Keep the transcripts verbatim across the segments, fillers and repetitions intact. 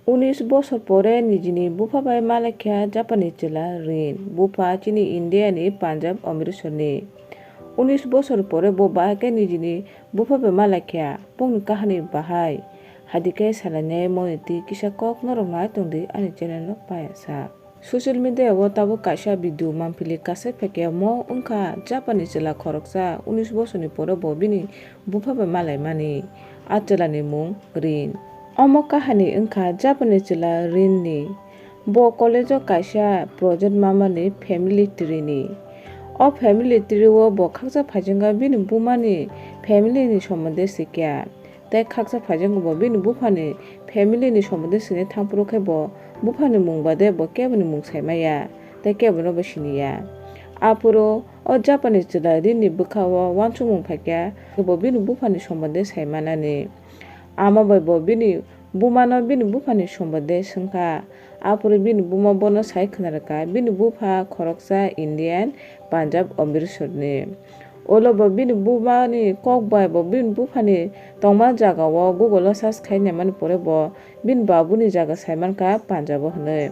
Unis bosor pore nijini bupha bai malaikha Japanni chwla Rin. Bupha chini India ni Punjab Amritsar ni. Unis bosor pore bo bahai khe nijini bupha bai malaikha. Bongni kahani bahai. Hadikhe salainai moni twi kisa kok norok nai tongdi ani channel no payasa. Social media o tabuk kaisa video manphili kasai phaikhe mo wngkha Japanni chwla khoroksa unis bosorni pore bo bini bupha bai malaimani. A chwlani mung Rin. Omo kahani wngkha Japanni chwla Rin ni. Bo college o kaisa project mamani family tree ni. O family tree o bo khaksa phaijingkha bini bumani family ni somonde sikya. Tei khaksa phaijingkha bo bini buphani family ni somonde sini thangphuru khe bo buphani mung bade bo keboni mung saimaya tei kebono bo siniya. Aphuru o Japanni chwla Rin ni bwkha o uansukmung phaikha bo bini buphani somonde saimanani. Ama bai bo bini bumano bini buphani sombode swngkha. Aphuru bini buma bono sai khwnarwkha, bini bupha khoroksa Indian, Punjab, Amritsar ni. Ulo bo bini bumani kok bai bo bini buphani tongma jagao Google o search khai naimani pore bo bini babuni jaga saimankha Punjab o hwnwi.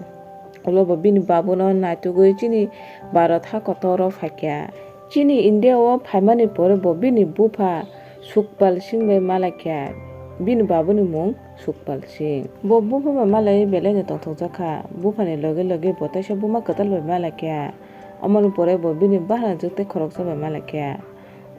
Ulo bo bini babuno naitugwi chini Bharat ha kotor o phaikha. Chini India o phaimani pore bo bini bupha Sukpal Singh bai malaikha, bini babuni mung Sukpal Singh. Bo bupha bai malai belai no tongthokjakha, buphani loge loge bo teisa buma kwtal bai malaikha, omoni pore bo bini bahanajwk tei khoroksa bai malaikha.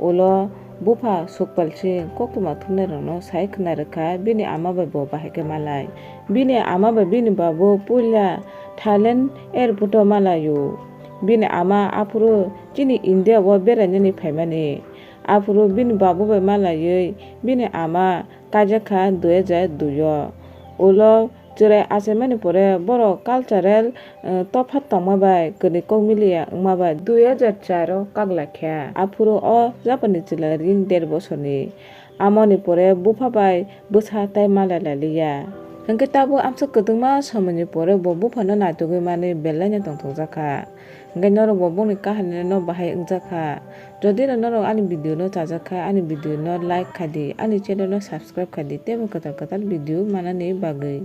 Ulo bupha Sukpal Singh koktwma thumnairokno sai khwnarwkha, bini ama bai bo bahai khe malai. Bini ama bai bini babu puila Thailand airport o malaio. Bini ama aphuru chini India o berainani phaimani. Aphuru bini babu bai malaiwi bini ama kaijakha dui hajar dui o. Ulo chwrai achaimani pore borok cultural, eh, tophat tongma bai kwrwi kok miliya wngma bai dui hajar char o kaklaikha. Aphuru o Japanni chwla Rin der bosorni. Amoni pore bupha bai bwsa tei malai lailiya. Hwnkhe tabuk amsa kwdwkma somoini pore bo buphano naitugwi manwi belaino tongthokjakha. Hwnkhe norok bo bongni kahanino bahai wngjakha. Jodi no norok ani video no chajakha, ani video no like khaidi, ani channel no subscribe khaidi, teibo kwtal kwtal video manani bagwi.